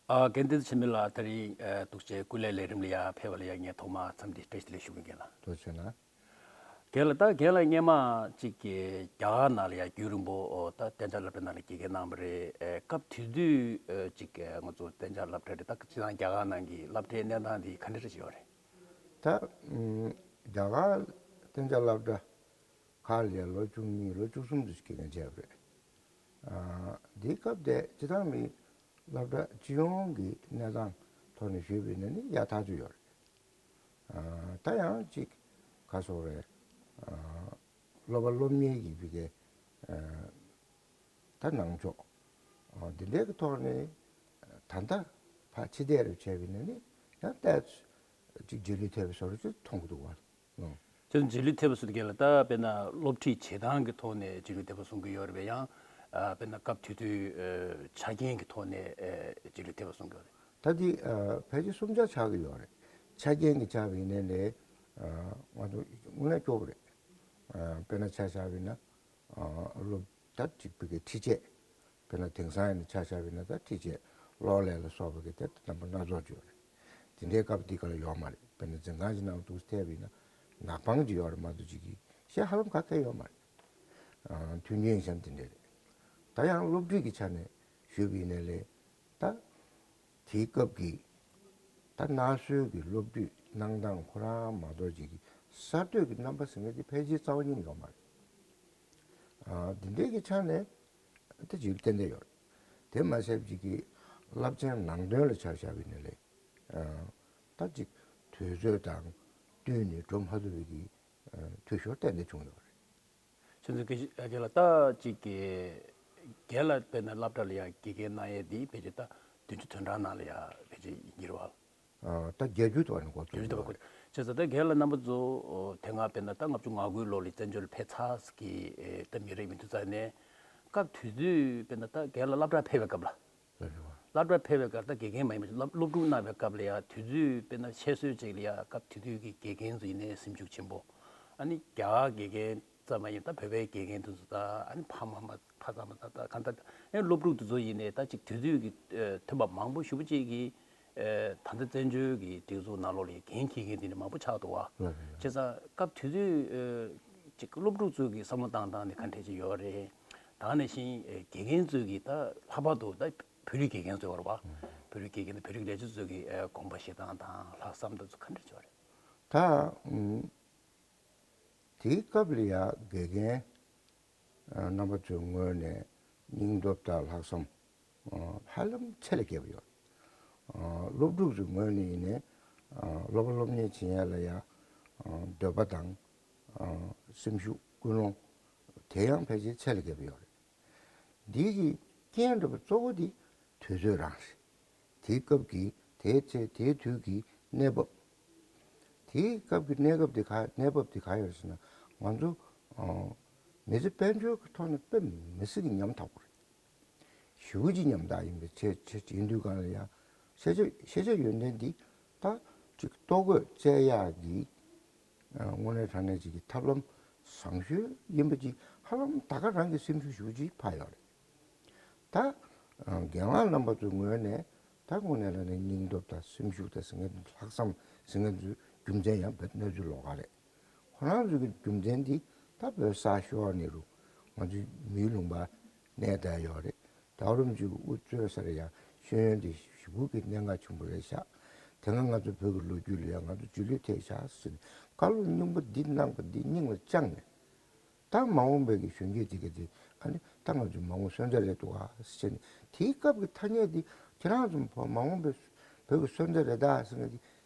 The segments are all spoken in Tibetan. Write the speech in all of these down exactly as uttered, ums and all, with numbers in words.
ཨ། རྒན་བསྟན་འཛིན་ཆོས་འཕེལ་ལགས། ད་རིང་ཨ་ཐུགས་རྗེ་ཆེ། སྐུ་ལས་ལས་རིམ་ལ་ཡར་ཕེབས་པ་ལ་ཡ་ངས་ཐོག་མར་འཚམས་འདྲི་བཀྲ་ཤིས་བདེ་ལེགས་ཞུ་གི་ཡིན། རྒན་ལགས། ཐུགས་རྗེ་ཆེ་གནང་། རྒན་ལགས། ད་རྒན་ལགས་སྔས་མ་གཅིག་གི་རྒྱ་གར་ནང་ལ་ཡ་རྒྱུན་རིང་པོ་ད་གཏན་འཇགས་སློབ་གྲྭ་ནང་ལ་དགེ་རྒན་གནང་བ་རེད། ཨེ། སྐབས་དེ་དུས་ཨེ་གཅིག་གི་ང་ཚོ་གཏན་འཇགས་སློབ་གྲྭ་རེད། ད་སྤྱིར་བཏང་རྒྱ་གར་ནང་གི་སློབ་གྲྭའི་གནས་སྟངས་དེ་ག་འདྲ་རེ་ཞིག་ཡོད་རེད། ད་ཨུམ་རྒྱ་གར་གཏན་འཇགས་སློབ་གྲྭ་ཁག་ལ་ཡ་ལོ་བཅུ་གཉིས་ལོ་བཅུ་གསུམ་དུ་དགེ་རྒན་བྱས་པ་རེད། ཨ། འདིའི་སྐབས་དེ་སྤྱིར་བཏང་མི་སློབ་གྲྭ་སྤྱི་ཡོངས་ཀྱི་གནས་སྟངས་ཐོག་ནས་ཞུས་པ་ཡིན་ན་ནི་ཡག་ཐག་ཆོད་ཡོད་རེད། ཨ། ད་ཡང་གཅིག་ག་སོགས་རེད། ཨ། སློབ་པ་སློབ་གཉེར་གྱི་བི་གའི་ཨ། ད་ནང་ཕྱོགས་ཨ་འདི་འདྲའི་གི་ཐོག་ནས་ད་ལྟ་ཕར་ཕྱི་བལྟས་རེ་བྱས་པ་ཡིན་ན་ནི་ཡང་ཏོག་ཙམ་གཅིག་རྗེས་ལུས་ཐེབས་པའི་བཟོ་འདྲ་ཅིག་མཐོང་གི་འདུག་བ། ཨང་། ཁྱོད་རྗེས་ལུས་ཐེབས་པ་སུ་དགེ་ལ་ད་དཔེར་ན་སློབ་ཁྲིད་བྱེད་སྟངས་ཀྱི་ཐོག་ནས་རྗེས་ལུས་ཐེབས་པ་གསུང་གི་ཡོད་རེད་པས། ཡང་ཨ་དཔེར་ན་སྐབས་དེ་དུས་ཨ་ཆ་རྐྱེན་གྱི་ཐོག་ནས་ཨ་རྗེས་ལུས་ཐེབས་པ་གསུང་གི་ཡོད་རེད། ད་འདི་ཨ་ཕལ་ཆེར་གསུམ་ཆར་ཆགས་ཀྱི་ཡོད་རེད། ཆ་རྐྱེན་གྱི་ཆ་བ་ཡིན་ནའི་ལས་ཨ་ང་ཚོ་དངོས་གནས་སྐྱོ་པོ་རེད། ཨ་དཔེར་ན་ཆ་བཞག་པ་ཡིན་ན་ཨ་སློབ་ད་གཅིག་པའི་གི་ཁྲིད་ཆས། དཔེར་ན་དེང་སང་ཡིན་ན་ཆ་བཞག་པ་ཡིན་ན་ད་ཁྲིད་ཆས་གློག་ཀླད་ལ་སོགས་པ་གི་དེ་རྣམ་པ་སྣ་ཚོགས་ཅིག་ཡོད་རེད། དེ་འདྲའི་སྐབས་འདི་ག་ལ་ཡོད་མ་རེད། དཔེར་ན་འཛིན་ཁང་ཞིག་ནང་འདུག་སེ་ཐེབས་པ་ཡིན་ན་ནག་པང་ཅིག་ཡོད་རེད་མ་གཏོགས་ཅིག་གི་ཤེས་ཧ་ལམ་ག་གེ་ཡོད་མ་རེད། ཨ་མཐུན་རྐྱེན་གཞན་དེ་འདྲ་རེད། ད་ཡང་སློབ་ཁྲིད་ཀྱི་ཆ་ནས་ཞུས་པ་ཡིན་ནའི་ལས་ད་དེའི་སྐབས་ཀྱི་ད་གནའ་སྲོལ་གྱི་སློབ་ཁྲིད་གནང་སྟངས་ཁོ་རང་མ་གཏོགས་ཅིག་གི་གསར་གཏོད་ཀྱི་རྣམ་པ་ཟེར་མཁན་དེ་ཕལ་ཆེར་རྩ་བ་ཉིད་ནས་ཡོད་མ་རེད། ཨ་འདི་འདྲའི་གི་ཆ་ནས་ད་ཅིག་ཏན་ཏན་ཡོད་རེད། དེ་མ་ཟད་ཅིག་གི་རླབས་ཆེན་ནང་དོན་ལ་ཆ་བཞག་པ་ཡིན་ནའི་ལས་ཨ་ད་ཅིག་དུས་ཚོད་དང་བསྟུན་ནས་འགྲོ་མ་ཐུབ་པའི་གི་ཨ་འཐུས་ཤོར་ཏན་ཏན་བྱུང་ཡོད་རེད། ཁྱེད་ཚོ་སྐད་ཆ་ལ་ད་ཅིག་གི་རྒན་ལགས་དཔེར་ན་སློབ་གྲྭ་ལ་ཡང་དགེ་རྒན་གནང་ཡས་འདི་ཕལ་ཆེར་ད་བདུན་ཅུ་དོན་གྲངས་ནང་ལ་ཡང་ཕལ་ཆེར་ཡིན་གྱི་རེད་བ། ཨ་ད་བརྒྱད་ཅུ་དོན་གོ་བརྒྱད་ཅུ་དོན་གོ་བྱས་ཙང་ད་རྒན་ལགས་རྣམ་པ་ཚོ་དེ་སྔ་དཔེར་ན་ད་ལྔ་བཅུ་ང་དགུའི་ལོ་ལ་བཙན་བྱོལ་ལ་ཕེབས་ཚར་གི་ད་མི་རེད་མི་འདུག་ཙང་ནས་སྐབས་དུས་ཚོད་དཔེར་ན་ད་རྒན་ལགས་སློབ་གྲྭར་ཕེབས་པའི་སྐབས་ལ། སློབ་གྲྭར་ཕེབས་པའི་སྐབས་ད་དགེ་རྒན་མ་ཡིན་པ་སློབ་སློབ་ཕྲུག་གནང་བའི་སྐབས་ལ་ཡང་དུས་ཚོད་དཔེར་ན་ཆེད་སྲོལ་ཅིག་ལ་ཡང་སྐབས་དེ་དུས་ཀྱི་དགེ་རྒན་ཚོ་ཡིན་ནའི་སེམས་ཤུགས་ཆེན་པོ། ཨ་ནི་རྒྱ་གར་དགེ་རྒན་ཙམ་མ་ཡིན་ད་བོད་པའི་དགེ་རྒན་དེ་ཚོ་ད་ཨ་ནི་ཕ་མ་མ་ཕ་ཚ་མ་ད་ད་གང་ལྟར་ཨ་ནི་སློབ་ཕྲུག་དེ་ཚོ་ཡིན་ནའི་ད་ཅིག་དུས་ཚོད་ཀྱི་ཨ་ཐོན་པ་མང་པོ་ཞེ་པོ་ཅིག་གིས་ཨ་ད་ལྟ་བཙན་བྱོལ་གྱི་སྒྲིག་འཛུགས་ནང་ལོགས་ལ་འགན་འཁྱེར་མཁན་དེ་འདྲ་མང་པོ་ཆགས་འདུག་བ། ལགས་རེད། བྱས་ཙང་སྐབས་དེ་དུས་ཨ་ཅིག་སློབ་ཕྲུག་ཚོ་གི་བསམ་བློ་བཏང་སྟངས་དེ་ག་འདྲ་ཅིག་ཡོད་རེད། ད་ག་ནང་བཞིན་ཨ་དགེ་རྒན་ཚོ་གི་ད་ལྷག་པར་དུ་ད་བོད་རིགས་དགེ་རྒན་ཚོ་ཡོད་རེད་བ། བོད་རིགས་དགེ་རྒན་དང་བོད་རིགས་ལས་བྱེད་ཚོ་གི་ཨ་དགོངས་པ་བཞེས་སྟངས་དང་ལྷག་བསམ་དེ་ཚོ་ག་འདྲ་ཅིག་ཡོད་རེད། ད་ཨུམ། དེའི་སྐབས་ལ་ཡ་དགེ་རྒན་ཨ་རྣམ་པ་ཚོའི་ངོས་ནས་སྙིང་སྟོབས་དང་ལྷག་བསམ་ཨ་ཧ་ལམ་ཆེ་ལ་བརྒྱབ་ཡོད། ཨ་སློབ་ཕྲུག་ཚོའི་ངོས་ནས་ཡིན་ནའི་ཨ་སློབ་པ་སློབ་གཉེར་བྱེད་ཡ་ལ་ཡ་ཨ་འདོད་པ་དང་ཨ་སེམས་ཤུགས་ཀུན་སློང་དེ་ཡང་ཕལ་ཆེར་ཆེ་ལ་བརྒྱབ་ཡོད་རེད། འདི་གི་རྐྱེན་འདྲ་པོ་གཙོ་བོ་འདི་དུས་ཚོད་རང་རེད། དེའི་སྐབས་ཀྱི་དེའི་ཚེ་དེའི་དུས་ཀྱི་གནས་བབ། དེའི་སྐབས་ཀྱི་གནས་སྐབས་དེ་ག་གནས་བབ་དེ་ག་ཡོད་ཟེར་ན་ང་ཚོ་ཨ་མི་ཚེ་དཔལ་འབྱོར་གྱི་ཐོག་ནས་དཔེ་མི་སྲིད་ཀྱི་ཉམ་ཐག་པོ་རེད། ཞེ་པོ་ཅིག་ཉམ་ཐག་ཡིན་པའི་ཆེད་ཆེད་ཡིན་དུས་གང་ལ་ཡང་ཤེས་བྱ་ཤེས་བྱ་ཡོན་ཏན་འདི་ད་ཅིག་ལྟོ་གོས་སྤྲད་ཡག་གི་ཨ་དངོས་གནས་དྲང་གནས་ཅིག་གི་ཐབས་ལམ་བཟང་ཤོས་ཡིན་པ་ཅིག་ཧ་ལམ་ད་ག་རང་གི་སེམས་ཤུགས་ཞེ་པོ་ཅིག་འཕར་ཡོད་རེད། ད་ཨ་རྒན་ལགས་རྣམ་པ་ཚོའི་ངོས་ནས་ད་དངོས་གནས་ལ་ནི་སྙིང་སྟོབས་དང་སེམས་ཤུགས་དང་ཟེར་མཁན་དེ་ལྷག་བསམ་ཟེར་མཁན་དེ་ཚོའི་རྒྱུ་མཚན་ཡང་བོད་གནས་ཚུལ་ལོགས་ཀ་རེད། ཁོ་རང་ཚོའི་གི་རྒྱུ་མཚན་འདི་ད་བོད་ས་ཤོར་ནས་རུ་ང་ཚོའི་མིའི་ལུང་པ་གནས་བསྡད་ཡོད་རེད། ད་རུང་ཅིག་དབུ་གཙོས་ས་རེད་ཡ་ཤེས་ཡོན་འདི་ཞེ་པོ་གི་གནད་འགག་ཆེན་པོ་རེད་ཤག་དེ་སྔ་ང་ཚོ་བོད་ཀྱི་ལོ་རྒྱུས་ལ་ཡ་ང་ཚོ་རྗེས་ལུས་ཐེབས་ཤག་ཟེར་ནས་བཀའ་སློབ་སྙིང་པོ་འདི་གནང་པ་འདི་སྙིང་ལ་བཅངས་ནས། ད་མ་འོངས་པའི་གི་གཞོན་སྐྱེས་དེ་ག་དེ་ཨ་ནི་ད་ང་ཚོའི་མ་འོངས་སོན་རྩ་རེད་འདུག་ཨ་ཟེར་ནས་དེའི་སྐབས་ཀྱི་ཐ་སྙད་དེ་ཁྱེད་རང་ཚོ་བོད་མ་འོངས་པའི་བོད་ཀྱི་སོན་རྩ་རེད་ད་ཟེར་ནས་དེ་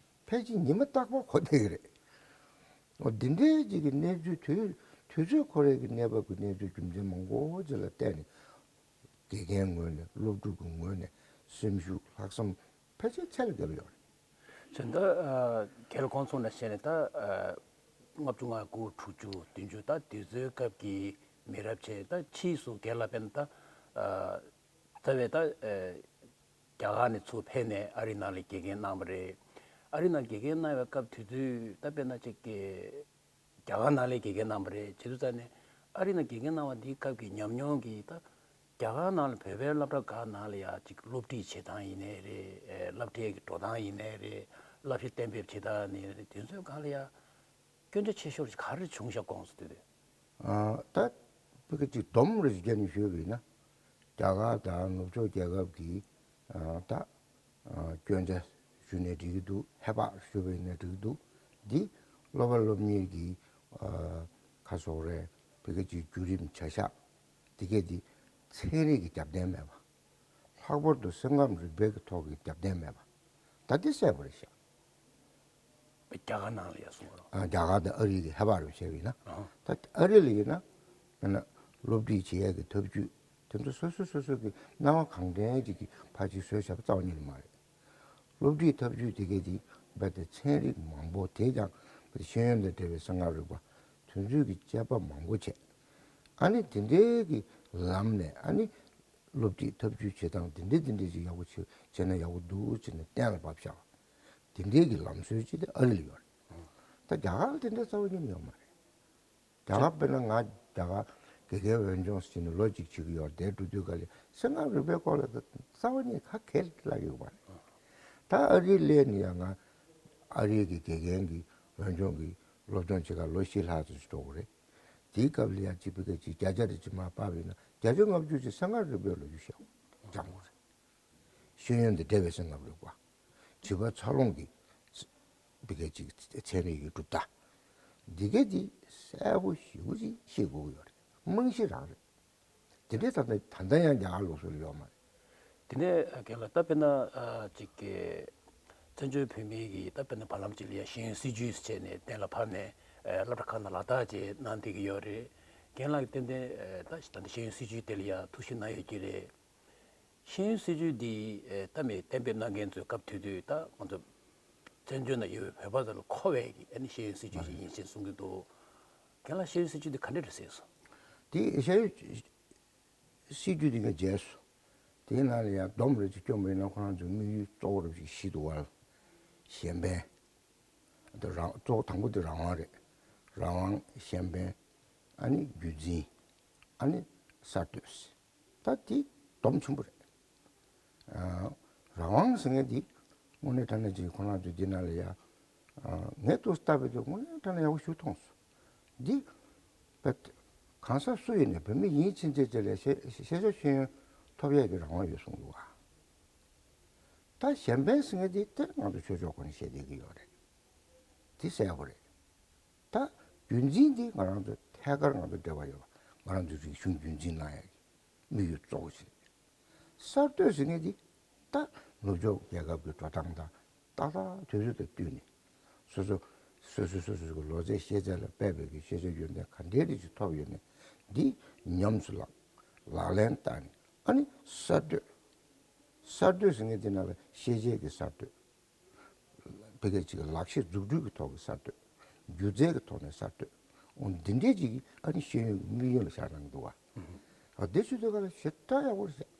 ཕལ་ཆེར་ཉི་མ་རྟག་པར་གོ་བསྡད་ཀྱི་རེད། འོ་འདི་འདྲའི་ཅིག་གི་གནས་ཚུལ་དུས་དུས་ཚོད་ཁོ་རའི་གི་གནས་བབ་ཀྱི་གནས་ཚུལ་རྒྱུ་མཚན་མང་པོ་ཅིག་ལ་བལྟས་ནས་དགེ་རྒན་ངོས་ནས་སློབ་ཕྲུག་གི་ངོས་ནས་སེམས་ཤུགས་ལྷག་བསམ་ཕལ་ཆེར་ཆེ་ལ་བརྒྱབ་ཡོད་རེད། བྱས་ཙང་ད་ཨ་གལ་གོང་ཚོ་ནས་བཤད་ནས་ད་ཨ་ལྔ་བཅུ་ང་དགུ་དྲུག་ཅུ་བདུན་ཅུ་ད་དུས་ཚོད་སྐབས་ཀྱི་མི་རབས་ཆེ་ད་ཕྱིས་སུ་རྒན་ལགས་དཔེར་ན་ད་ཨ་རྩ་བའི་ད་ཨ་རྒྱ་གར་ནས་ཚུར་ཕེབས་ནས་ཨ་རི་ནང་ལ་དགེ་རྒན་གནང་བ་རེད། ཨ་རི་ནང་དགེ་རྒན་གནང་བའི་སྐབས་དུས་ཚོད་ད་དཔེར་ན་ཅིག་གི་རྒྱ་གར་ནང་ལ་དགེ་རྒན་གནང་བ་རེད། བྱས་ཙང་ནས་ཨ་རི་ནང་དགེ་རྒན་གནང་བ་འདིའི་སྐབས་ཀྱི་ཉམས་མྱོང་གི་ད་ རྒྱ་གར་ནང་ལ་བོད་པའི་སློབ་གྲྭ་ཁག་ནང་ལ་ཡ་ཅིག་སློབ་ཁྲིད་བྱེད་སྟངས་ཡིན་ནའི་རེད། ཨེ་སློབ་གྲྭའི་གི་འགྲོ་སྟངས་ཡིན་ནའི་རེད། བསླབ་བྱ་གཏན་འབེབས་བྱེད་སྟངས་ཡིན་ནའི་རེད། དེ་ཚོའི་སྒང་ལ་ཡ་སྐྱོན་ཆ་ཆེ་ཤོས་ག་རེ་བྱུང་ཤག་དགོངས་སུ་གཏུགས་དུས། ཨ་ད་བོད་ཀྱི་ཅིག་སྡོམ་རེ་ཞིག་བརྒྱབ་ནས་ཞུས་པ་ཡིན་ན། རྒྱ་གར་དང་ནུབ་ཕྱོགས་རྒྱལ་ཁབ་ཀྱི་ཨ་ད་ཨ་སྐྱོན་ཆ་ཞུས་ནའི་འགྲིག་གི་འདུག་ཧེ་བག་ཞུས་པ་ཡིན་ན་འགྲིག་གི་འདུག་འདི་སློབ་པ་སློབ་གཉེར་གྱི་ཨ་ཁ་སོགས་རེད། བོད་ཀྱི་ཅིག་བརྒྱུད་རིམ་བྱ་གཞག་འདི་གས་འདི་ཚན་རིག་གི་རྒྱབ་རྟེན་མེད་པ། ལྷག་པར་དུ་སེམས་ཁམས་རིག་པའི་གི་ཐོག་གི་རྒྱབ་རྟེན་མེད་པ། ད་འདི་གསལ་པོ་རེད་ཤག་རྒྱ་གར་ནང་ལ་ཡ་གསུང་རོགས། ཨ་རྒྱ་གར་དང་ཨ་རི་གི་ཧེ་བག་རུ་བྱས་པ་ཡིན་ན། ཨ་ད་ཨ་རི་ལ་ཡིན་ན་ཡང་ན་སློབ་ཁྲིད་བྱེད་ཡས་ཀྱི་ཐབས་ཇུས་དེ་ཚོ་སོ་སོ་སོ་སོ་གི་སྣང་བ་གང་དྲན་ཅིག་གི་ཕར་ཅིག་བཟོས་བཞག་པ་རྩ་བ་ཉིད་ནས་མ་རེད། སློབ་ཁྲིད་ཐབས་ཇུས་དེ་གས་དེ་རྦད་དེ་ཚན་རིག་མང་པོ་དེ་ཀྱང་རྦད་དེ་ཤེས་ཡོན་དང་འབྲེལ་བའི་སེམས་ཁམས་རིག་པ་དེ་ཚོའི་གི་དཔྱད་པ་མང་པོ་བྱས། ཨ་ནི་དེ་འདྲའི་གི་ལམ་ནས་ཨ་ནི་སློབ་ཁྲིད་ཐབས་ཇུས་བྱེད་སྟངས་དེ་འདྲའི་དེ་འདྲའི་ཅིག་ཡག་པོ་བྱེད་བྱས་ན་ཡག་པོ་འདུག་ཅེས་ནས་གཏན་ལ་ཕབ་བཞག་དེ་འདྲའི་གི་ལམ་སྲོལ་ཅིག་དེ་ཨ་རི་ལ་ཡོད་རེད། ད་རྒྱ་གར་ལ་དེ་འདྲའི་རྩ་བ་ཉིད་ནས་ཡོད་མ་རེད། རྒྱ་གར་དཔེར་ན་ང་རྒྱ་གར་དགེ་རྒན་འོས་སྦྱོང་ཟེར་ནས་ལོ་གཅིག་བྱེད་ཀྱི་ཡོད་རེད། དེ་འགྲོ་དུས་ག་ལེ་སེམས་ཁམས་རིག་པའི་སྐོར་ལ་ད་རྩ་བ་ཉིད་ཁ་གས་ལབ་ཡོད་མ་རེད། ད་ཨ་རིའི་སླེབས་ནས་ཡང་ང་ཨ་རིའི་གི་དགེ་རྒན་གྱི་འོས་སྦྱོང་གི་སློབ་སྦྱོང་བྱེད་གར་ལོ་བཞི་ལྷག་ཙམ་ཞིག་འགྲོ་གི་རེད། དེའི་སྐབས་ལ་ཡང་གཅིག་བོད་སྐད་ཅིག་བརྒྱ་ཆ་རེ་གཅིག་མར་ཕབ་ཡིན་ན་བརྒྱ་ཆ་ལྔ་བཅུ་ཅིག་སེམས་ཁམས་རིག་པའི་ལོ་རྒྱུས་བཤད་སྦྱང་དགོས་རེད། ཤེས་ཡོན་དང་འབྲེལ་བའི་སེམས་ཁམས་རིག་པ། བྱིས་པ་འཚར་ལོངས་ཀྱི་བོད་སྐད་ཅིག་ཚན་རིག་གི་གྲུབ་མཐའ། འདི་གས་འདི་གསལ་པོ་ཞེ་པོ་ཅིག་ཤེས་དགོས་ཀྱི་ཡོད་རེད། རྨང་གཞི་རང་རེད། དེ་འདྲའི་ད་ལྟ་ད་ལྟ་ཡང་རྒྱ་གར་ལུགས་སྲོལ་ཡོད་མ་རེད། དེ་ནས་རྒན་ལགས་ད་དཔེར་ན་ཅིག་གི་བཙན་བྱོལ་བོད་མིའི་གི་ད་དཔེར་ན་བར་ལམ་ཅིག་ལ་ཡ་ཤེས་ཡོན་སྲིད་བྱུས་བྱས་ནས་གཏན་ལ་ཕབ་ནས་སློབ་གྲྭ་ཁག་ནང་ལག་བསྟར་བྱས་གནང་བསྡད་ཀྱི་ཡོད་རེད། རྒན་ལགས་ཀྱིས་ཏན་ཏན་ད་ད་ལྟ་ཤེས་ཡོན་སྲིད་བྱུས་དེ་ལ་ཡ་ཐུགས་ཞིབ་གནང་ཡོད་ཀྱི་རེད། ཤེས་ཡོན་སྲིད་བྱུས་འདི་ད་མི་གཏན་འབེབས་གནང་མཁན་ཚོས་སྐབས་དེ་དུས་ད་ང་ཚོ་བཙན་བྱོལ་ནང་ཡོད་པའི་བོད་པ་ཚོ་ལ་མཁོ་བའི་གི་ཨ་ནི་ཤེས་ཡོན་སྲིད་བྱུས་ཤིག་ཡིན་ཞེས་གསུང་གི་འདུག་རྒན་ལགས་ཤེས་ཡོན་སྲིད་བྱུས་འདི་ག་འདྲ་རེད་གསན་སོང་། དེ་ཤེས་ཡོན་སྲིད་བྱུས་དེ་ངས་མཇལ་སོང་། དེའི་ནང་ལ་ཡང་སྡོམ་རེ་ཅིག་བསྐྱོན་པ་ཡིན་ན་ཁོ་རང་ཚོའི་དམིགས་ཡུལ་གཙོ་བོ་རེ་ཞིག་བཞི་འདུག་བ། གཞན་ཕན། དེ་རང་གཙོ་བོ་དང་པོ་དེ་རང་དབང་རེད། རང་དབང་། གཞན་ཕན། ཨ་ནི་རྒྱུན་འཛིན། ཨ་ནི་གསར་གཏོད། ད་དེ་སྡོམ་ཆེན་པོ་རེད། ཨ་རང་དབང་ཟེར་མཁན་དེ་དངོས་གནས་དྲང་གནས་ཅིག་ཁོ་རང་ཚོ་འདི་ནང་ལ་ཡ། ཨ་ངས་ཏོག་ཙམ་ལྟ་བའི་དུས་དངོས་གནས་དྲང་གནས་ཡག་པོ་ཞིག་མཐོང་སོང་། འདི་བོད་གང་ཟག་སུ་ཡིན་ནའི་བོད་མི་ཡིན་ཕྱིན་ཆད་ཅིག་ལ་ཤེས་ཤེས་བྱ་ཤེས་ཡོན་ཐོབ་ཡས་ཀྱི་རང་དབང་ཡོད་གསུངས་འདུག་བ། ད་གཞན་ཕན་ཟེར་མཁན་དེ་དེ་ང་ཚོ་ཆོས་ཕྱོགས་ཁོ་ནས་བཤད་བསྡད་ཀྱི་ཡོད་རེད། དེ་གསལ་པོ་རེད། ད་རྒྱུན་འཛིན་དེ་ང་རང་ཚོ་ཐད་ཀར་ང་ཚོ་འབྲེལ་བ་ཡོད་པ། ང་རང་ཚོའི་རིག་གཞུང་རྒྱུན་འཛིན་གནང་ཡག་གི་དམིགས་ཡུལ་གཙོ་བོ་ཞིག་རེད། གསར་གཏོད་ཟེར་མཁན་དེ་ད་ནུབ་ཕྱོགས་རྒྱལ་ཁབ་ཀྱི་འགྲོ་སྟངས་དང་ཏག་ཏག་དུས་ཚོད་དང་བསྟུན་ནས་སོ་སོ་སོ་སོ་སོ་སོ་གི་ལོ་ཚད་ཤེས་ཚད་ལ་དཔག་པའི་གི་ཤེས་བྱ་ཡོན་ཏན་ག་འདྲའི་རིགས་ཤིག་ཐོབ་ཡོད་ནའི་འདི་ཉམས་སུ་བླངས་ལག་ལེན་བསྟར་ནས་ཨ་ནི་གསར་གཏོད། གསར་གཏོད་ཟེར་མཁན་དེ་ནང་ལ་ཤེས་བྱའི་གི་གསར་གཏོད། བོད་སྐད་ཅིག་ལག་ཤེས་འཛུགས་སྐྲུན་གྱི་ཐོག་གི་གསར་གཏོད། སྒྱུ་རྩལ་གྱི་ཐོག་ནས་གསར་གཏོད། འོ་འདི་འདྲའི་ཅིག་ཨ་ནི་ཤེས་ཡོན་གྱི་དམིགས་ཡུལ་ལ་བཞག་གནང་འདུག་བ། ཨ་འདི་ཚོའི་ཐོག་ལ་ཞེ་དྲག་ཡག་པོ་རེད།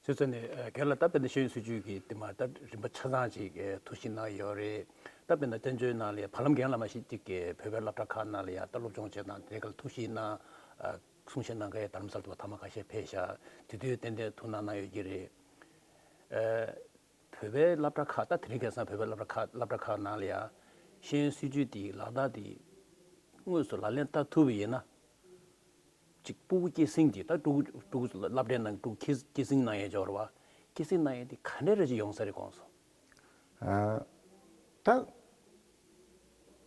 ཟེར་ཚོད་ནས་རྒན་ལགས་ད་དཔེར་ན་ཤེས་ཡོན་སྲིད་བྱུས་ཀྱི་དེ་མ་ད་རིམ་པ་ཆ་ཚང་ཅིག་ཐུགས་ཞིབ་གནང་ཡོད་རེད། ད་དཔེར་ན་བཙན་བྱོལ་ནང་ལ་བར་ལམ་རྒན་ལགས་མ་གཞི་གཅིག་གི་བོད་པའི་སློབ་གྲྭ་ཁག་ནང་ལ་ཡ་ད་སློབ་སྦྱོང་བྱེད་སྟངས་དེ་ག་ལ་ཐུགས་ཞིབ་གནང་། གསུང་བཤད་གནང་མཁན་རྡ་རམ་ས་ལ་དུ་བ་ཐ་མ་ཁ་ཤས་ཕེབས་ཤག་དེ་དུས་ཏན་ཏན་ཐུགས་སྣང་གནང་ཡོད་ཀྱི་རེད། བོད་པའི་སློབ་གྲྭ་ཁག་ད་དེ་རིང་ཁ་སང་བོད་པའི་སློབ་གྲྭ་ཁག་སློབ་གྲྭ་ཁག་ནང་ལ་ཡང་ཤེས་ཡོན་སྲིད་བྱུས་དེ་ལག་བསྟར་དེ་དངོས་སུ་ལག་ལེན་བསྟར་ཐུབ་པ་ཡིན་ན། གཅིག་སྤུ་གུ་སྐྱེད་སྲིང་དེ་ད་ཕྲུ་གུ་ཕྲུ་གུ་སློབ་གྲྭའི་ནང་ཕྲུ་གུ་སྐྱེད་སྐྱེད་སྲིང་གནང་ཡས་འབྱོར་བ། སྐྱེད་སྲིང་གནང་ཡས་དེ་ག་འདྲ་རེ་ཞིག་ཡོང་ས་རེད་དགོངས་སོ། ཨ་ད།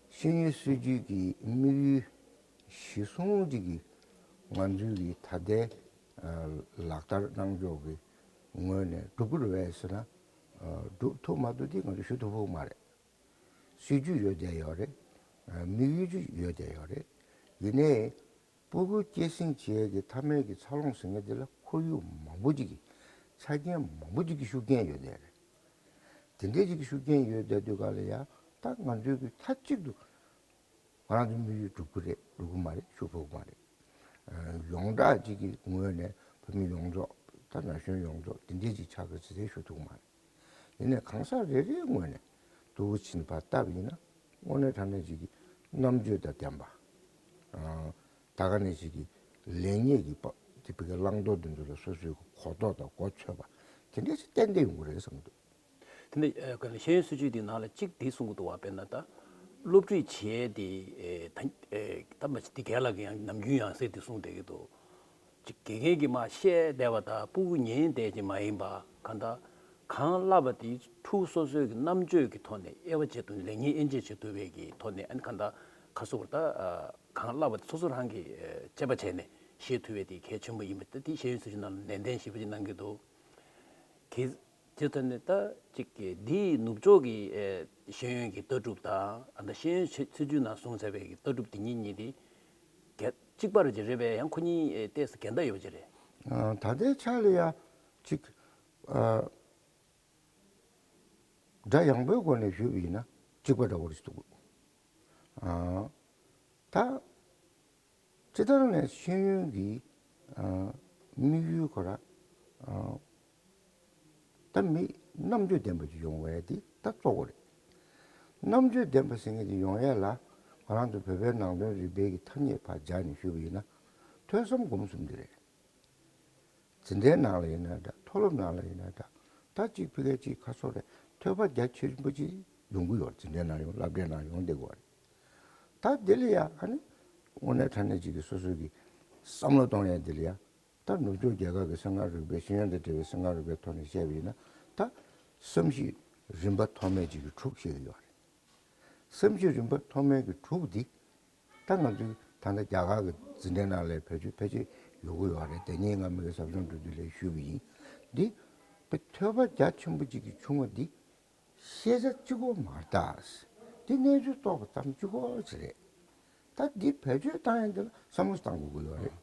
ཤེས་ཡོན་སྲིད་བྱུས་ཀྱི་དམིགས་ཡུལ་གཞི་བཟུང་ཅིག་གིས་ང་ཚོའི་གི་ད་ལྟའི་ལག་བསྟར་གནང་ཕྱོགས་ཀྱི་ངོས་ནས་འགྲུབ་ཀྱི་རེད་པས་ཟེར་ན། འགྲུབ་ཐུབ་མ་ཐུབ་དེ་ང་ཚོ་ཞུ་ཐུབ་ཀྱི་མ་རེད། སྲིད་བྱུས་ཡོད་བསྡད་ཡོད་རེད། དམིགས་ཡུལ་ཅིག་ཡོད་བསྡད་ཡོད་རེད། ཡིན་ནའི། སྤུ་གུ་སྐྱེད་སྲིང་བྱེད་ཡས་ཀྱི་མཐའ་མའི་གི་འཚར་ལོངས་ཟེར་མཁན་དེ་ལ་ཁོར་ཡུག་མང་པོ་ཅིག་གི་ཆ་རྐྱེན་མང་པོ་ཅིག་གི་ཤུགས་རྐྱེན་ཡོད་བསྡད་རེད། དེ་འདྲའི་ཅིག་གི་ཤུགས་རྐྱེན་ཡོད་བསྡད་དུས་ག་ལ་ཡ་ད་ང་ཚོའི་གི་མཐའ་གཅིག་ཏུ་ང་རང་ཚོའི་དམིགས་ཡུལ་འགྲུབ་ཀྱི་རེད་འགྲུབ་ཀྱི་མ་རེད་ཞུ་ཐུབ་ཀྱི་མ་རེད། ཡོངས་གྲགས་ཅིག་གི་ངོས་ནས་བོད་མི་ཡོངས་རྫོགས་ད་ན་གཞོན་ཡོངས་རྫོགས་དེ་འདྲའི་ཅིག་ཆགས་ཀྱི་ཟེར་ཟེར་ཞུ་ཐུབ་ཀྱི་མ་རེད། ཡིན་ནའི་གང་ཟག་རེ་རེའི་ངོས་ནས་ཐུགས་ཁུར་ཕྱིན་ཕར་བལྟས་པ་ཡིན་ན་དངོས་གནས་དྲང་གནས་ཅིག་གི་རྣམ་དཔྱོད་དང་ལྡན་པ། ད་ག་ནས་ཅིག་གི་ལེགས་ཉེས་ཀྱི་བ་ དེ་བོད་ཀྱི་བླང་དོར་འདི་ཚོ་ལ་སོ་སོའི་གོ་རྟོགས་དང་གོ་ཆོད་པ་དེ་འདྲ་ཞིག་ཏན་ཏན་ཡོང་གི་རེད་བསམ་གྱི་འདུག། དེ་ནས་ཤེས་ཡོན་སྲིད་བྱུས་འདི་ནང་ལ་གཅིག་འདི་གསུང་གི་འདུག་བ། དཔེར་ན་ད་སློབ་ཁྲིད་བྱེད་དེ་ད་ད་མ་གཞི་འདི་རྒན་ལགས་ཀྱིས་ཡང་ནམ་རྒྱུན་ཡང་ཟེར་དེ་གསུངས་བསྡད་ཀྱི་འདུག། ཅིག་དགེ་རྒན་གྱིས་མར་བཤད་བསྡད་པ་དང་སྤུ་གུ་ཉན་བསྡད་ཀྱི་མ་ཡིན་པ། གང་ལྟར་གང་བསླབས་པ་དེ་ཕྲུ་གུ་སོ་སོའི་གི་རྣམ་དཔྱོད་ཀྱི་ཐོག་ནས་དབྱེ་བ་འབྱེད་ཐུབ་ནས་ལེགས་ཉེས་དབྱེ་འབྱེད་བྱེད་ཐུབ་པའི་གི་ཐོག་ནས། ཨ་ནི་གང་ལྟར་ཁ་སོ་བར་ད་གང་བསླབས་པ་དེ་སོ་སོ་རང་གིས་དཔྱད་པ་བྱས་ནས་ཤེས་ཐུབ་པའི་དེ་གལ་ཆེན་པོ་ཡིན་པ་ད་དེ་ཤེས་ཡོན་སྲིད་བྱུས་ནང་ལ་ནན་ཏན་ཞེ་པོ་ཅིག་གནང་གི་འདུག། གལ་ཇི་ལྟར་ནི་ད་ཅིག་གི་འདིའི་ནུབ་ཕྱོགས་ཀྱི་ཨེ་ཤེས་ཡོན་གྱི་ལྟ་གྲུབ་དང་ཨ་ད་ཤེས་ཡོན་ཆེ་ཚུལ་རྒྱུན་ནང་གསུངས་ཚར་བའི་གི་ལྟ་གྲུབ་དེ་གཉིས་གཉིས་དེ་གལ་གཅིག་པ་རེད་ཅེས་རེད་པས། ཡང་ཁོ་གཉིས་ཨེ་ཏོག་ཙམ་འགལ་ཟླ་ཡོད་པ་ཅིག་རེད། ཨ་ད་ལྟའི་ཆ་ལ་ཡ་ཅིག་ཨ་སྒྲ་ཡངས་པོའི་སྒོ་ནས་ཞུས་པ་ཡིན་ན་གཅིག་པ་འདྲ་བོ་རེད་འདུག། ཨ་ད། སྤྱིར་བཏང་ནས་ཤེས་ཡོན་གྱི་ཨ་དམིགས་ཡུལ་ཁོ་ར་ཨ་ད་མི་རྣམ་དཔྱོད་ལྡན་པ་ཅིག་ཡོང་བའི་དེ་ད་གཙོ་བོ་རེད། རྣམ་དཔྱོད་ལྡན་པ་ཟེར་མཁན་དེ་ཡོང་ཡས་ལ་ང་རང་ཚོ་བོད་པའི་ནང་དོན་རིག་པའི་གི་ཐ་སྙད་ཕར་སྦྱར་ནས་ཞུས་པ་ཡིན་ན་ཐོས་བསམ་སྒོམ་གསུམ་དེ་རེད། འཛིན་གྲྭའི་ནང་ལ་ཡིན་ན་འདྲ། མཐོ་སློབ་ནང་ལ་ཡིན་ན་འདྲ། ད་གཅིག་ཕ་གིའི་གཅིག་ཁ་སོ་རེད། ཐོས་པ་རྒྱ་ཆེན་པོ་ཅིག་ཡོང་གི་ཡོད། འཛིན་གྲྭའི་ནང་ཡོང་། སློབ་གྲྭའི་ནང་ཡོང་བསྡད་ཀྱི་ཡོད་རེད། ད་འདི་ལ་ཡ་ཨ་ནི་དངོས་གནས་དྲང་གནས་ཅིག་གི་སོ་སོ་གི་བསམ་བློ་གཏོང་ཡ་འདི་ལ་ཡ་ད་ནུབ་ཕྱོགས་རྒྱལ་ཁབ་ཀྱི་གསང་སྔགས་རིག་པའི་ཤེས་ཡོན་དང་འབྲེལ་བའི་གསང་སྔགས་རིག་པའི་ཐོག་ནས་བཤད་པ་ཡིན་ན་ད་བསམ་གཞིག་རིམ་པ་ཐོག་མའི་ཅིག་གི་དྲུག་བཤད་ཀྱི་ཡོད་རེད། བསམ་གཞིག་རིམ་པ་ཐོག་མའི་གི་དྲུག་འདི་ད་ང་ཚོའི་ད་ལྟ་རྒྱ་གར་གྱི་འཛིན་གྲྭའི་ནང་ལ་བེད་སྤྱོད་ཕལ་ཆེར་ཡོད་ཀྱི་ཡོད་རེད། དེ་ཉིན་ང་མི་གི་ཟབ་སྦྱོང་འགྲོ་དུས་ལ་ཞུས་པ་ཡིན། འདི་དཔེ་ཐོས་པ་རྒྱ་ཆེན་པོ་ཅིག་གི་ཆུང་བ་འདི་ཤེས་བྱ་གཅིག་པོ་མ་རེད་ད། འདི་གནས་ཚུལ་རྟོགས་པ་ཙམ་གཅིག་པོ་ཅིག་རེད། ད་འདི་བེད་སྤྱོད་བཏང་ཡས་འདི་ལ་བསམ་བློ་བཏང་དགོས་ཀྱི་ཡོད་རེད།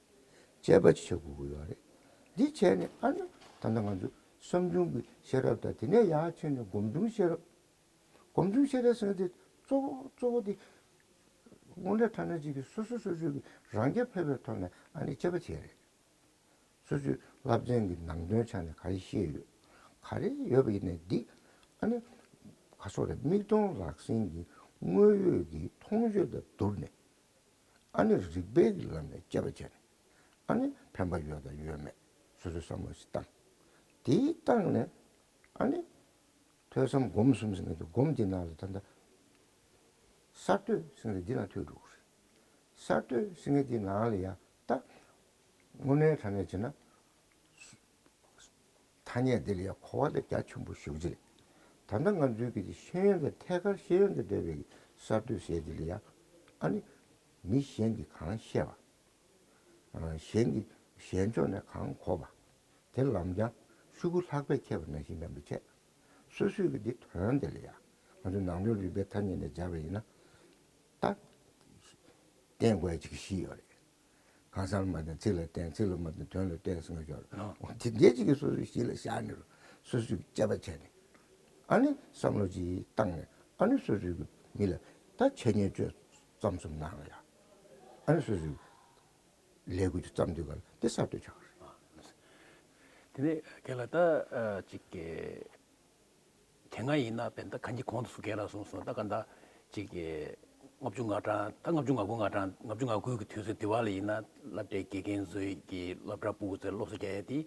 དཔྱད་པ་ཅིག་བྱེད་དགོས་ཀྱི་ཡོད་རེད། འདི་བྱས་ནས་ཨ་ནི་ད་ལྟ་ང་ཚོ་བསམ་བྱུང་གི་ཤེས་རབ་དང་དེ་ནས་ཡར་ཕྱིན་ནས་སྒོམ་བྱུང་ཤེས་རབ། སྒོམ་བྱུང་ཤེས་རབ་ཟེར་དེ་གཙོ་བོ་གཙོ་བོ་དེ་དངོས་གནས་དྲང་གནས་ཅིག་གི་སོ་སོ་སོ་སོའི་གི་རང་རྐྱ་འཕེར་བའི་ཐོག་ནས་ཨ་ནི་དཔྱད་པ་བྱས་རེད། སོ་སོའི་བསླབ་ཚན་གྱི་ནང་དོན་ཆ་ནས་ག་རེ་བཤད་ཡོད། ག་རེ་ཡོད་པ་ཡིན་ནའི་འདི་ཨ་ནི་ག་སོགས་རེད། མིག་མཐོང་ལག་ཟིན་གྱི་དངོས་ཡོད་ཀྱི་མཐོང་ཆོས་དང་བསྡུར་ནས་ཨ་ནི་རིགས་པའི་གི་ལམ་ནས་དཔྱད་པ་བྱས་ནས་ཨ་ནི་ཕན་པ་ཡོད་དང་ཡོད་མེད་སོ་སོའི་བསམ་བློ་ཞིག་བཏང་། དེའི་སྟེང་ནས་ཨ་ནི། ཐོས་བསམ་སྒོམ་གསུམ་ཟེར་མཁན་དེ་སྒོམ་དེ་ནང་ལ་ད་ལྟ་གསར་གཏོད་ཟེར་མཁན་དེ་འདི་ནང་ཐུག་འགྲོ་གི་རེད། གསར་གཏོད་ཟེར་མཁན་དེ་ནང་ལ་ཡང་ད་དངོས་གནས་དྲང་གནས་བྱས་ན་ཐ་སྙད་དེ་ལ་ཡང་གོ་བ་དེ་རྒྱ་ཆེན་པོ་ཞེ་པོ་ཅིག་རེད། ད་ལྟ་ང་ཚོའི་གི་ཤེས་ཡོན་དང་ཐད་ཀར་ཤེས་ཡོན་དང་འབྲེལ་བའི་གསར་གཏོད་ཟེར་དེ་ལ་ཡང་ཨ་ནི་མི་གཞན་གྱིས་གང་བཤད་པ། གཞན་གྱི་གཞན་ཕྱོགས་ནས་གང་གོ་བ་དེ་ལམ་སང་ཤོག་གུ་ལྷག་པས་ཁེབས་པ་ནང་བཞིན་མིན་པ་བྱས། སོ་སོའི་གི་འདི་དོན་དེ་ལ་ཡང་ང་ཚོ་ནང་དོན་རིག་པའི་ཐ་སྙད་ནས་སྦྱར་བ་ཡིན་ན་ད་བརྟེན་དགོས་ཡ་ཅིག་གི་གཞི་ཡོད་རེད། གང་ཟག་ལ་མ་བརྟེན་ཚིག་ལ་བརྟེན། ཚིག་ལ་མ་བརྟེན་དོན་ལ་བརྟེན་ཟེར་མཁན་ཡོད་རེད། འོ་དེ་འདྲའི་ཅིག་གི་སོ་སོའི་གཞི་ལ་བཞག་ནས་རུ་སོ་སོའི་དཔྱད་པ་བྱས་ནས་ཨ་ནི་བསམ་བློ་ཅིག་བཏང་ནས་ཨ་ནི་སོ་སོའི་གི་མི་ལ་ད་འཆད་ཉན་བཅོས་ཙམ་ཙམ་གནང་ཡ། ཨ་ནི་སོ་སོའི་ལས་འགུལ་དེ་བརྩམས་དུས་ག་ལ་དེ་གསར་གཏོད་ཆགས་པ་རེད། དེ་ནས་རྒན་ལགས་ད་ཅིག་གི་དེ་སྔ་ཡིན་ན་བན་ད་གང་ཅི་གོང་དུ་སུ་རྒན་ལགས་གསུངས་སོང་། ད་ག་ད་ཅིག་གི་ལྔ་བཅུ་ང་གྲངས་ད་ལྔ་བཅུ་ང་དགུ་ང་གྲངས་ལྔ་བཅུ་ང་དགུ་གི་དུས་ཚོད་དེ་བ་ལ་ཡིན་ན་སློབ་གྲྭའི་དགེ་རྒན་ཚོས་ཀྱི་སློབ་གྲྭ་སྤུ་གུ་ཚོའི་སློབ་གསོ་རྒྱག་ཡས་དེ་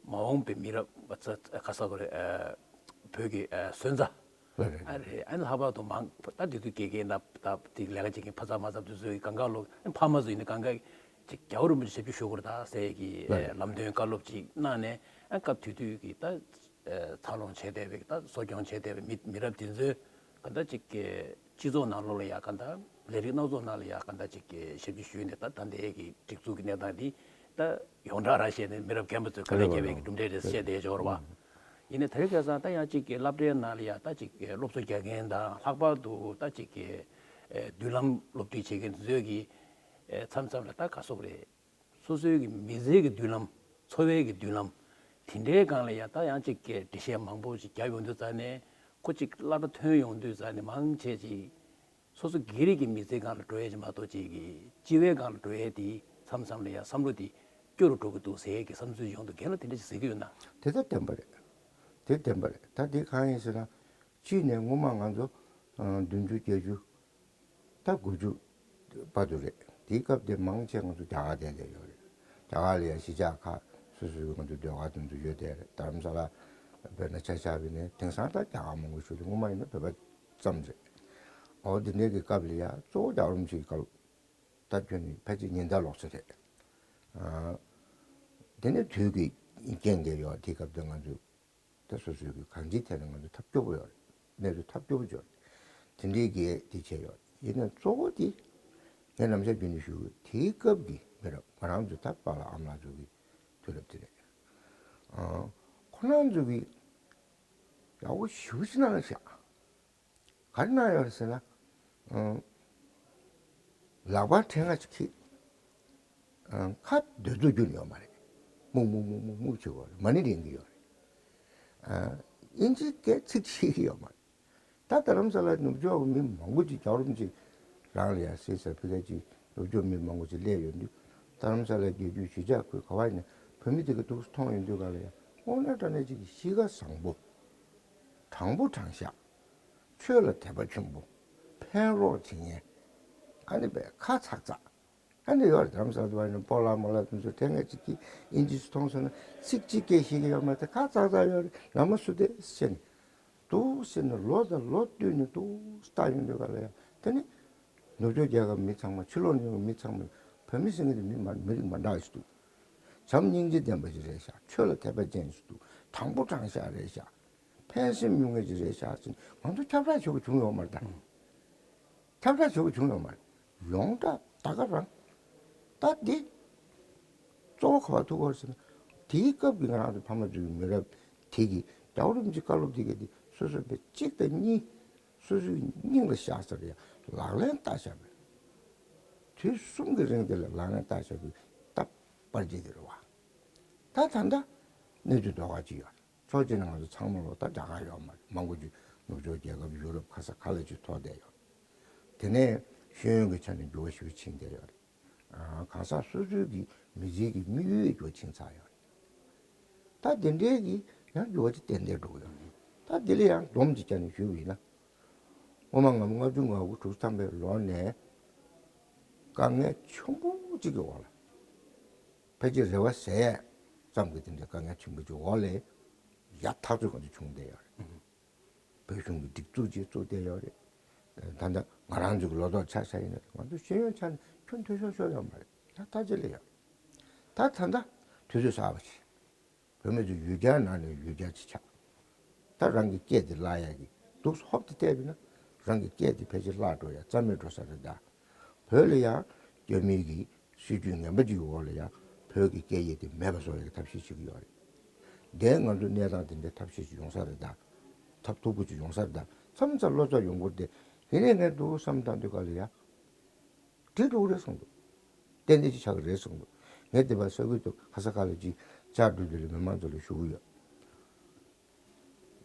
མ་འོངས་པའི་མི་རབས་ཁ་ས་གོ་རེ་བོད་ཀྱི་སོན་རྩ། ལགས་རེད། ཨ་རེ་ཨ་ནི་ལྷག་པར་དུ་མང་ད་དེ་དུས་དགེ་རྒན་ད་ད་དེ་ལས་ཀ་བྱེད་མཁན་ཕ་ཚ་མ་ཚ་དེ་ཚོའི་གང་ག་ལོ་ཕ་མ་ཚོ་ཡིན་ན་གང་ག་ཅིག་རྒྱལ་བ་རིན་པོ་ཆེ་ཞབས་ཕྱི་ཞུ་དགོས་རེད་ད་ཟེར་གི་ལགས་རེད། ལམ་སྟོན་བཀའ་སློབ་ཅིག་གནང་ནས་ཨ་སྐབས་དེ་དུས་ཀྱི་ད་འཚར་ལོངས་བྱས་བསྡད་པའི་ད་གསོ་སྐྱོང་བྱས་བསྡད་པའི་མི་མི་རབས་དེ་ཚོའི་ག་ད་ཅིག་གི་སྤྱི་ཚོགས་ནང་ལོགས་ལ་ཡ་ག་ད་ལས་རིགས་སྣ་ཚོགས་ནང་ལ་ཡ་ག་ད་ཅིག་གི་ཞབས་ཕྱི་ཞུས་ནས་ད་ད་ལྟའི་གི་སྒྲིག་འཛུགས་ཀྱི་གནས་སྟངས་འདི་ད་ཡོངས་གྲགས་ར་བཤད་ནས་མི་རབས་རྒན་པ་ཚོས་དཀའ་ལས་རྒྱབ་པའི་གི་གྲུབ་འབྲས་རེད་བཤད་བསྡད་ཡོད་རེད་བ། ཡིན་ནའི་དེ་རིང་ཁ་སང་ད་ཡང་གཅིག་གི་སློབ་གྲྭའི་ནང་ལ་ཡང་ད་གཅིག་གི་སློབ་གསོ་རྒྱག་མཁན་དང་ལྷག་པར་དུ་ད་གཅིག་གི་མདུན་ལམ་སློབ་ཁྲིད་བྱེད་མཁན་ཚོས་ཀྱི་མཚམས་མཚམས་ལ་ད་ག་སོག་རེད། སོ་སོའི་གི་མི་ཚེ་གི་མདུན་ལམ་འཚོ་བའི་གི་མདུན་ལམ་དེ་འདྲའི་སྒང་ལ་ཡང་ད་ཡང་གཅིག་གི་འགྲེལ་བཤད་མང་པོ་ཞིག་རྒྱབ་ཡོང་དུས་ཙ་ནས་ཁོ་གཅིག་སློབ་གྲྭ་ཐོན་ཡོང་དུས་ཙ་ནས་མང་ཆེ་ཅིག་སོ་སོ་སྒེར་གྱི་མི་ཚེའི་སྒང་ལ་འགྲོ་ཡས་ཅིག་མ་གཏོགས་ཅིག་གི་སྤྱི་བའི་སྒང་ལ་འགྲོ་ཡས་དེ་མཚམས་མཚམས་ལ་ཡང་བསམ་བློ་དེ་སྐྱོ་རུ་འགྲོ་གི་འདུག་ཟེར་ཡས་ཀྱི་བསམ་ཚུལ་ཡོང་འདུག། རྒན་ལགས་དེ་འདྲ་ཞིག་གཟིགས་ཀྱི་ཡོད་ན། དེ་ད་བདེན་པ་རེད། དེ་བདེན་པ་རེད། ད་དེ་གང་ཡིན་ཟེར་ན་གཅིག་ནས་སྔོན་མ་ང་ཚོ་བདུན་ཅུ་བརྒྱད་ཅུ་ད་དགུ་བཅུ་བར་དུ་རེད། དེའི་སྐབས་དེ་མང་ཆེ་ང་ཚོ་རྒྱ་གར་བསྡད་བསྡད་ཡོད་རེད། རྒྱ་གར་ལ་ཡང་གཞིས་ཆགས་ཁག་སོ་སོའི་ང་ཚོའི་ཟློས་གར་དེ་ཚོ་ཡོད་དེ་རེད། རྡ་རམ་ས་ལ་བོད་ནས་ཆ་བཞག་པ་ཡིན་ན་དེང་སང་ད་རྒྱ་གར་མང་པོ་ཞིག་དེ་སྔོན་མ་ཡིན་ན་བོད་པ་ཙམ་རེད། འོ་དེ་འདྲའི་གི་སྐབས་ལ་ཡང་གཙོ་བོ་རྒྱལ་བ་རིན་པོ་ཆེའི་སྐབས་ད་ཁྱོན་ནས་ཕལ་ཆེར་ཉིན་ལྟར་ལོག་ས་རེད། ཨ། དེ་ནས་དུས་ཀྱི་རྐྱེན་གྱིས་ཡོད་དེ་སྐབས་དེ་ང་ཚོས། ད་སོ་སོའི་གི་གང་ཅིའི་ཐད་ནས་ང་ཚོ་ཐབས་སྐྱོ་པོ་ཡོད་རེད། གནས་ཚུལ་ཐབས་སྐྱོ་པོ་ཅིག་ཡོད་རེད། དེ་འདྲའི་གི་དེ་བྱས་ཡོད་རེད། ཡིན་ན་གཙོ་བོ་དེ་ངས་ནམ་ཞག་རྒྱུན་དུ་ཞུ་གི། དེའི་སྐབས་ཀྱི་མི་རབས་ང་རང་ཚོའི་ད་པཱ་ལགས་ཨ་མ་ལགས་ཚོ་གི་དུས་རབས་དེ་རེད། ཨ། ཁོ་རང་ཚོ་གི་ཡག་པོ་ཞེ་པོ་ཅིག་གནང་བཞག་ག་རེ་གནང་ཡོད་རེད་ཟེར་ན། ཨ། ལག་པ་ཕྲེང་བ་ཅིག་འཁྱེར། ཨ། ཁ་སྡོད་ཚུགས་རྒྱུ་ཡོད་མ་རེད། སྨུག་སྨུག་སྨུག་སྨུག་སྨུག་བྱེད་དགོས་རེད། མ་ཎི་ལེན་གྱི་ཡོད་རེད། ཨ། དབྱིན་ཇིའི་སྐད་ཚིག་ཤེས་ཀྱི་ཡོད་མ་རེད། ད་རྡ་རམ་ས་ལ་ནུབ་ཕྱོགས་མི་མང་པོ་ཅིག་རྒྱལ་བ་རིན་པོ་ཆེ་རང་ལ་ཡང་གཟིགས་ས་ཕ་གི་ཅིག་ནུབ་ཕྱོགས་མི་མང་པོ་ཅིག་སླེབས་ཡོང་དུས། རྡ་རམ་ས་ལའི་རྒྱལ་རྒྱུད་གཞིས་ཆགས་ཁུལ་ག་བ་ཡིན་ན་བོད་མི་དེ་ག་འདུག་མཐོང་ཡོང་དུས་ག་ལ་ཡང་དངོས་གནས་དྲང་གནས་ཅིག་གི་གཤིས་ཀ་བཟང་པོ། དྲང་པོ་དྲང་བཞག་ཆོས་ལ་དད་པ་ཆེན་པོ། ཕན་རོགས་བྱེད་མཁན། ཨ་ནི་བས་ཁ་ཚག་ཚག་ཨ་ནི་ཡོད་རེད། རྡ་རམ་ས་ལ་དུ་བ་ཡིན་ན་སྤོ་ལགས་མོ་ལགས་དེ་ཚོ་དེ་སྔ་ཅིག་གིས་དབྱིན་ཇི་ཚོ་མཐོང་སོང་ན་ཚིག་གཅིག་སྐད་ཤེས་ཀྱི་ཡོད་མ་རེད། ཁ་ཚག་ཚག་ཡོད་རེད། ལ་མ་སུ་དེ་ཟེར་ནས་འདུག་ཟེར་ནས་ལོ་དང་ལོ་བསྟུད་ནས་འདུག་ལྟ་ཡོང་དུས་ག་ལ་ཡང་དེ་ནི་ནུབ་ཕྱོགས་རྒྱལ་ཁབ་མི་ཚང་མ། ཕྱི་ལོགས་ནས་ཡོང་བའི་མི་ཚང་མ། བོད་མི་ཟེར་མཁན་དེ་མི་མ་མི་རིགས་མ་འདྲ་ཞིག་འདུག་བྱམས་སྙིང་རྗེ་ལྡན་པ་ཞིག་རེད་ཤག་ཆོས་ལ་དད་པ་ཅན་ཞིག་འདུག་དྲང་པོ་དྲང་བཞག་རེད་ཤག་ཕན་སེམས་ཡོད་མཁན་ཅིག་རེད་ཤག་ཟེར་ང་ཚོ་ཁྱབ་བསྒྲགས་བྱེད་དགོས་བྱུང་ཡོད་མ་རེད་ད། ཁྱབ་བསྒྲགས་བྱེད་དགོས་བྱུང་ཡོད་མ་རེད། ཡོངས་གྲགས་ད་ག་རང་། ད་འདི་གཙོ་བོ་ག་པར་ཐུག་གོ་ཟེར་ན། དེའི་སྐབས་ཀྱི་ང་རང་ཚོ་ཕ་མ་ཚོའི་མི་རབས་དེ་གིས་རྒྱལ་བ་རིན་པོ་ཆེའི་བཀའ་སློབ་དེ་ག་དེ་སོ་སོ་བས་གཅིག་དང་གཉིས། སོ་སོའི་སྙིང་ལ་བཞག་ས་རེད། ལག་ལེན་བསྟར་བཞག་པས། དུས་གསུམ་གྱི་རིང་དེ་ལ་ལག་ལེན་བསྟར་བཞག་པའི་སྟབས་པར་རྗེས་དེ་རེད་བ། ད་ད་ལྟ་གནས་ཚུལ་ཟློས་གར་ཅིག་ཡོད་རེད། ཕྱོགས་གཅིག་ནས་ང་ཚོ་ཚང་མ་ལོ་ད་རྒྱ་གར་ཡོད་མ་རེད། མང་པོ་ཅིག་ནུབ་ཕྱོགས་རྒྱལ་ཁབ་ཡུ་རོབ་ག་ས་ག་ལ་ཅིག་ཐོར་བསྡད་ཡོད་རེད། དེ་ནས་ཤེས་ཡོན་གྱི་ཆ་ནས་འགྱུར་བ་ཞེ་པོ་ཕྱིན་བསྡད་ཡོད་རེད། ཨ། གང་ཟག་སོ་སོའི་གི་མི་ཚེ་གི་དམིགས་ཡུལ་འགྱུར་བ་ཕྱིན་ཚར་ཡོད་རེད། ད་དེ་འདྲའི་གི་ཡང་འགྱུར་བ་དེ་ཏན་ཏན་འགྲོ་གི་ཡོད་རེད། ད་དེ་ལ་ཡང་སྡོམ་ཅིག་བརྒྱབ་ནས་ཞུས་པ་ཡིན་ན། སྔོན་མ་ང་ལྔ་བཅུ་ང་དགུ་དྲུག་ཐམ་པའི་ལོ་ནས་དཀའ་ངལ་ཆེན་པོ་གཅིག་གི་འོག་ལ། ཕལ་ཆེར་རེ་བ་ཟད་ཙམ་གྱི་དེ་འདྲའི་དཀའ་ངལ་ཆེན་པོ་ཅིག་འོག་ལས་ཡག་ཐག་ཆོད་ག་ཚོད་བྱུང་བསྡད་ཡོད་རེད། བོད་གཞུང་གི་སྒྲིག་འཛུགས་ཅིག་བཙུགས་བསྡད་ཡོད་རེད། ད་ལྟ་ང་རང་ཚོ་གི་ལོ་ཐོག་ཆ་བཞག་ཡིན་ན་ང་ཚོ་ཤེས་ཡོན་ཆ་ནས་ཁྱོན་འཐུས་ཤོར་ཤོར་ཡོད་མ་རེད། ཡག་ཐག་ཆོད་ལས་ཡོད། ད་ད་ལྟ་དུས་ཚོད་གསར་པ་ཞིག་བོད་མི་ཚོ་ཡུལ་གྱར་ནང་ནས་ཡུལ་གྱར་ཅིག་ཆགས། ད་རང་གི་སྐད་དེ་བརླག་ཡག་གི་འདུག་ཧོབ་ཏེ་བལྟས་པ་ཡིན་ན་རང་གི་སྐད་དེ་ཕལ་ཆེར་བརླག་འགྲོ་ཡག་རྩ་མེད་འགྲོ་ས་རེད་ད། བོད་ལ་ཡང་རྒྱ་མིའི་གི་སྲིད་ཇུས་ངན་པ་ཅིག་འོག་ལ་ཡང་བོད་ཀྱི་སྐད་ཡིག་དེ་མེད་པ་བཟོ་ཡག་གི་ཐབས་ཤེས་བྱེད་ཀྱི་ཡོད་རེད། དེ་ང་ཚོ་གནས་སྟངས་དེ་འདྲའི་ཐབས་ཤེས་ཅིག་ཡོང་ས་རེད་ད། ཐབས་མཐུག་པོ་ཅིག་ཡོང་ས་རེད་ད། མཚམས་མཚམས་བློ་འཚབ་ཡོང་གི་རེད་དེ། ཡིན་ནའི་ངས་འདུག་བསམ་བཏང་དུས་ག་ལ་ཡང་། འགྲིག་འགྲོ་གི་རེད་གསུངས་འདུག་ཏན་ཏན་ཅིག་ཆགས་ཀྱི་རེད་གསུངས་འདུག་ངས་དེ་བར་ས་ཁུལ་དུ་ག་ས་ག་ལ་ཅིག་བཅར་འགྲོ་དུས་ལ་མི་མང་ཚོ་ལ་ཞུ་གི་ཡོད།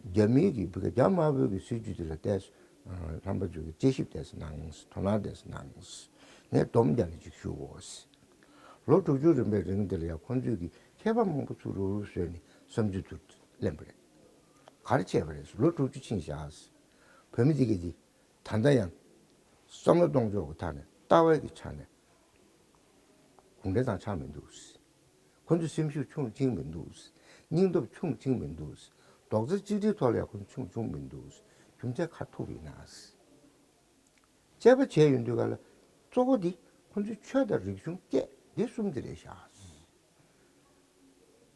རྒྱ་མིའི་གི་བི་ག་རྒྱ་དམར་པོའི་གི་སྲིད་ཇུས་དེ་ལ་བལྟས། ལྷན་པ་ཚོས་ཀྱི་དཔྱད་ཞིབ་བལྟས་གནང་། དོ་སྣང་བལྟས་གནང་། ངས་སྡོམ་རྒྱག་ནས་ཅིག་ཞུ་དགོས། ལོ་དྲུག་ཅུ་རིམ་པའི་རིང་དེ་ལ་ཡང་ཁོང་ཚོས་ཀྱི་མཁས་པ་མང་པོ་ཚུར་རུབ་རུབ་བཟོས་ནས་བསམ་ཚུལ་ཚུར་ལེན་པ་རེད། ག་རེ་བྱས་པ་རེད། ལོ་དྲུག་ཅུ་ཕྱིན་བཞག་བོད་མི་དེ་གས་དེ། ད་ལྟ་ཡང་བསམ་བློ་གཏོང་ཕྱོགས་ཀྱི་ཐད་ནས་ལྟ་བའི་གི་ཆ་ནས་གུང་ཁྲན་ཏང་ཆགས་མི་འདུག་ཁོ་ཚོའི་སེམས་ཤུགས་ཆུང་ཕྱིན་མི་འདུག་སྙིང་སྟོབས་ཆུང་ཕྱིན་མི་འདུག་རྡོག་རྩ་གཅིག་སྒྲིལ་ཐོག་ལ་ཡང་ཁོ་ཚོ་ཆུང་ཆུང་མི་འདུག་རྒྱུ་མཚན་ག་ཐུག་ཡིན་ན། དཔྱད་པ་བྱས་ཡོང་དུས་ག་ལ་གཙོ་བོ་འདི་ཁོ་ཚོའི་ཆོས་དང་རིག་གཞུང་སྐད་འདི་གསུམ་དེ་རེད་ཤག་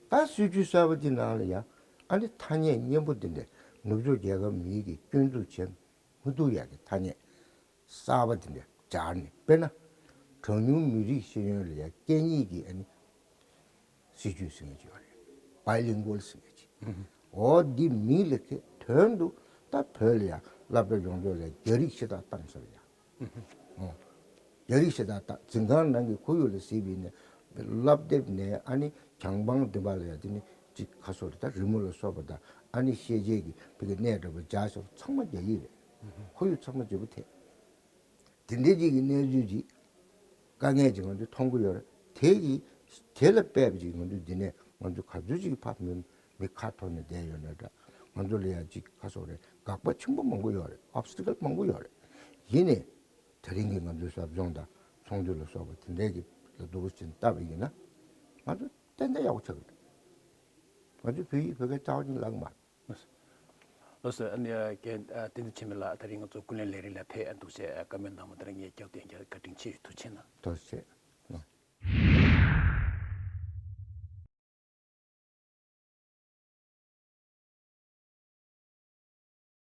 ད་སྲིད་ཇུས་གསར་པ་འདི་ནང་ལ་ཡང་ཨ་ནི་ཐ་སྙད་སྙན་པོ་འདི་འདྲ་ནུབ་ཕྱོགས་རྒྱལ་ཁབ་མིའི་གི་སྐྱོན་འཛུགས་བྱས་མི་ཐུབ་ཡག་གི་ཐ་སྙད་གསར་པ་དེ་འདྲ་སྦྱར་ནས། དཔེར་ན། གྲངས་ཉུང་མི་རིགས་ཤེས་ཡོན་ལ་ཡང་སྐད་གཉིས་ཀྱི་ཨ་ནི་སྲིད་ཇུས་ཟེར་མཁན་ཅིག་ཡོད་རེད། Bilingual ཟེར་མཁན་ཅིག་འོ་འདི་མིང་ལ་ཁེ་དོན་དུ་ད་བོད་ལ་ཡང་སློབ་གྲྭ་ཡོངས་རྫོགས་ལ་རྒྱ་རིགས་ཤ་སྟག་བཏང་ས་རེད་ཡ། འོ། རྒྱ་རིགས་ཤ་སྟག་བཏང་འཛིན་ཁང་ནང་གི་ཁོར་ཡུག་ལ་གཟིགས་པ་ཡིན་ན། སློབ་དེབ་ནས་ཨ་ནི་གྱང་པང་འདི་པ་ལ་ཡང་དེ་ནི་ཅིག་ག་སོགས་རེད། ད་རི་མོ་ལ་སོགས་པ་དང་ཨ་ནི་ཤེས་བྱའི་གི་བི་གི་གནས་འདྲ་པོ་སྦྱར་ཤོག་ཚང་མ་རྒྱ་ཡིག་རེད། ཁོར་ཡུག་ཚང་མ་བརྗེ་པོ་ཐེབས། དེ་འདྲའི་ཅིག་གི་གནས་ཚུལ་ཅིག་དཀའ་ངལ་ཅིག་ང་ཚོས་མཐོང་གི་ཡོད་རེད། དེ་གི་དེ་ལ་དཔག་པ་ཅིག་ང་ཚོས་འདི་ནས་ང་ཚོ་ག་ཚོད་ཅིག་ཕར་མི་མི་ཁ་འཐོར་ནས་བསྡད་ཡོད་ན་འདྲ། ང་ཚོ་ལ་ཡང་ཅིག་ག་སོགས་རེད། དགག་པ་ཆེན་པོ་མང་པོ་ཡོད་རེད། Obstacle མང་པོ་ཡོད་རེད། ཡིན་ནའི། དེ་རིང་གི་ང་ཚོའི་ཟབ་སྦྱོང་དང་ཚོགས་འདུ་ལ་སོགས་པ་དེ་འདྲའི་གི་ལ་འདུག་ཅིག་བལྟ་བ་ཡིན་ན། ང་ཚོ་ཏན་ཏན་ཡག་པོ་ཆགས་ཀྱི་འདུག་ང་ཚོ་བོད་ཡིག་བོད་སྐད་རྩ་བ་ཉིད་ལབ་ཀྱི་མ་རེད། ལགས་སོ། ཨ་ནི་རྒན་བསྟན་འཛིན་འཆི་མེད་ལགས། ད་རིང་ང་ཚོ་ཀུན་གླེང་ལས་རིམ་ལ་ཕེབས་འདུག་ཅེས་བཀའ་མོལ་གནང་བ་དེར་ངས་སྐྱབས་བསྟན་རྒྱ་བཀའ་དྲིན་ཆེ་ཞུ། ཐུགས་རྗེ་གནང་། ཐུགས་རྗེ་ཆེ།